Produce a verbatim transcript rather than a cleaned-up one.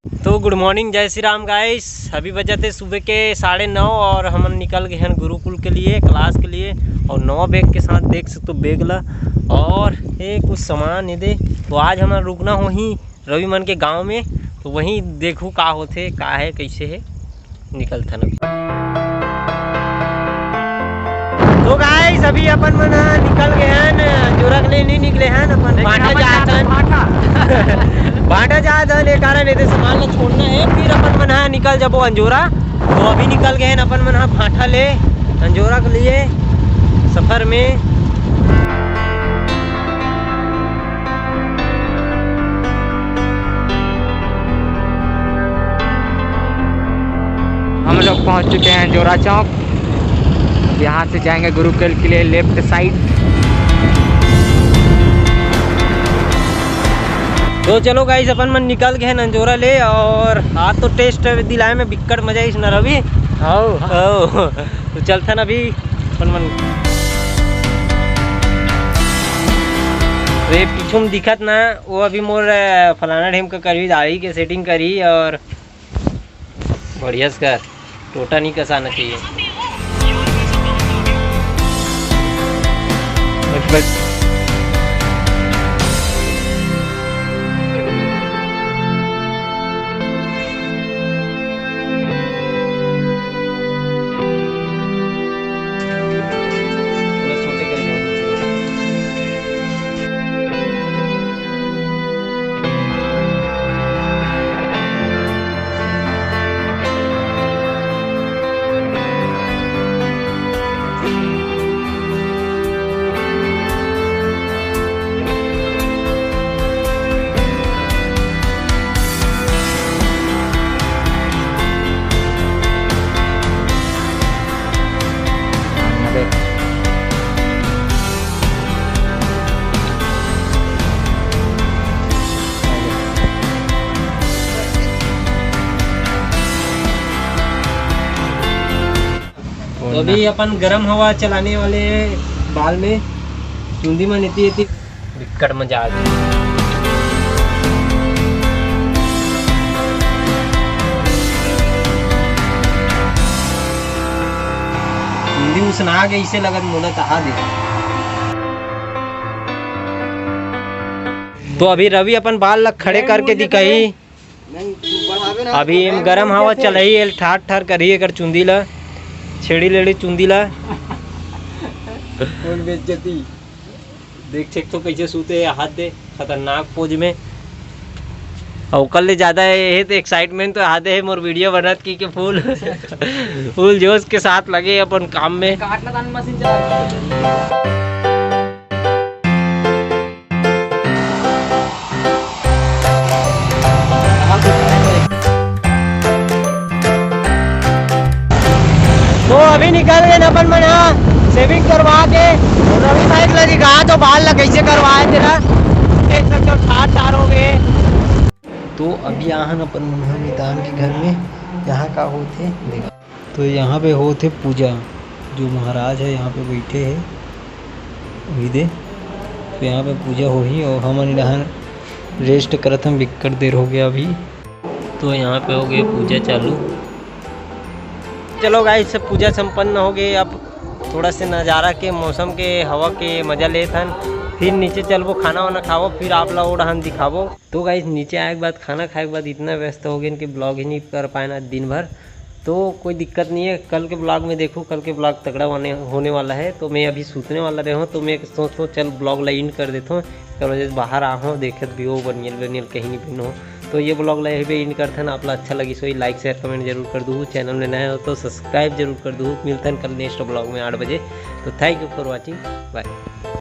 तो गुड मॉर्निंग, जय श्री राम गाइस। अभी बजत हे सुबह के साढ़े नौ और हमन निकल गए हैं गुरुकुल के लिए, क्लास के लिए। और नवा बैग के साथ देख सकते हो बैग ला, और ये कुछ सामान ये दे। तो आज हमन रुकना होही रवि मन के गांव में, तो वहीं देखू का होथे, का है, कैसे है। निकलथन अभी। तो गाइस, अभी अपन मन ह निकल गए हैं, अंजोरा के लिए नहीं निकले हैं, अपन लेकिन भाटा अपन जात जात हन। भाटा। भाटा जात हन, ये कारण ये सामान ला छोड़ना है, फिर अपन मन ह निकल जाबो अंजोरा। तो अभी निकल गए हैं अपन मन ह भाटा ले, अंजोरा के लिए सफर में। हम लोग पहुंच चुके हैं जोरा चौक। अब यहाँ से जाएंगे गुरुकुल के लिए लेफ्ट साइड। तो चलो गाइस, अपन मन निकल गए हैं अंजोरा ले, और आज तो टेस्ट दिलाए में बिक्कट मजा आइस न रवि। हाँ। ओ, तो चलथन अभी अपन मन। तो ये पीछू में दिखत ना, वो अभी मोर, अ, फलाना ढेम का करही, दाढ़ी के सेटिंग करही और बढ़िया से कर, टोटा नहीं कसाना चाहिए। बस, बस। तो अभी अपन गरम हवा चलाने वाले हैं बाल में, चुंदी में नीति इति बिक्कट मजा आ गई। चुंदी उसना गई, इसे लगत मोला तहा दे। तो अभी रवि अपन बाल ला खड़े करके दिखाही। अभी एम गरम हवा चलही, एल ठार ठार करही एकर चुंदी ला, छेड़ी लेड़ी चुंदी ला। कोई बेइज्जती। देख, चेक तो कैसे सूते हे, हाथ दे, खतरनाक पोज में। और ओकर ले ज्यादा ये तो एक्साइटमेंट तो हाथ दे हे, मोर वीडियो बनत की के फुल, फुल जोश के साथ लगे अपन काम में। काटना तान मशीन चला। तो अभी निकल गए न अपन मन ह सेविंग करवा के। रवि भाई के लगे कहा तो बाल ला कैसे करवाए तेरा, देख सकते हो, ठार ठार हो गए। तो अभी आहन अपन मन ह मितान के घर में, यहाँ का होथे देखा। तो यहाँ पे होत हे पूजा, जो महाराज है यहाँ पे बैठे हे, वही दे। तो यहाँ पे पूजा होही और हमन इधर रेस्ट करत हन, बिक्कट देर हो गया अभी। तो यहाँ पे हो गई पूजा चालू। चलो गाइस, सब पूजा संपन्न हो गई। अब थोड़ा से नज़ारा के, मौसम के, हवा के मजा लेत हन, फिर नीचे चलबो, खाना वाना खाबो, फिर आप ला ओ डहन दिखाबो। तो गाइस, नीचे आए के बाद, खाना खाए के बाद इतना व्यस्त हो गए कि ब्लॉग ही नहीं कर पाए ना दिन भर। तो कोई दिक्कत नहीं है, कल के ब्लॉग में देखो, कल के ब्लॉग तगड़ा होने, होने वाला है। तो मैं अभी सूतने वाला रहे हूँ, तो मैं सोच लो चल ब्लॉग ला एंड कर देता हूँ। कल वजह से बाहर आ हूँ, देखत भी हो बनियल बनियल कहीं नहीं पहनो। तो ये ब्लॉग ला यहीं पे एंड करथन। आप ला अच्छा लगी सोई लाइक शेयर कमेंट जरूर कर दू, चैनल में नया हो तो सब्सक्राइब जरूर कर दू। मिलथन कल नेक्स्ट ब्लॉग में आठ बजे। तो thank you for watching, bye।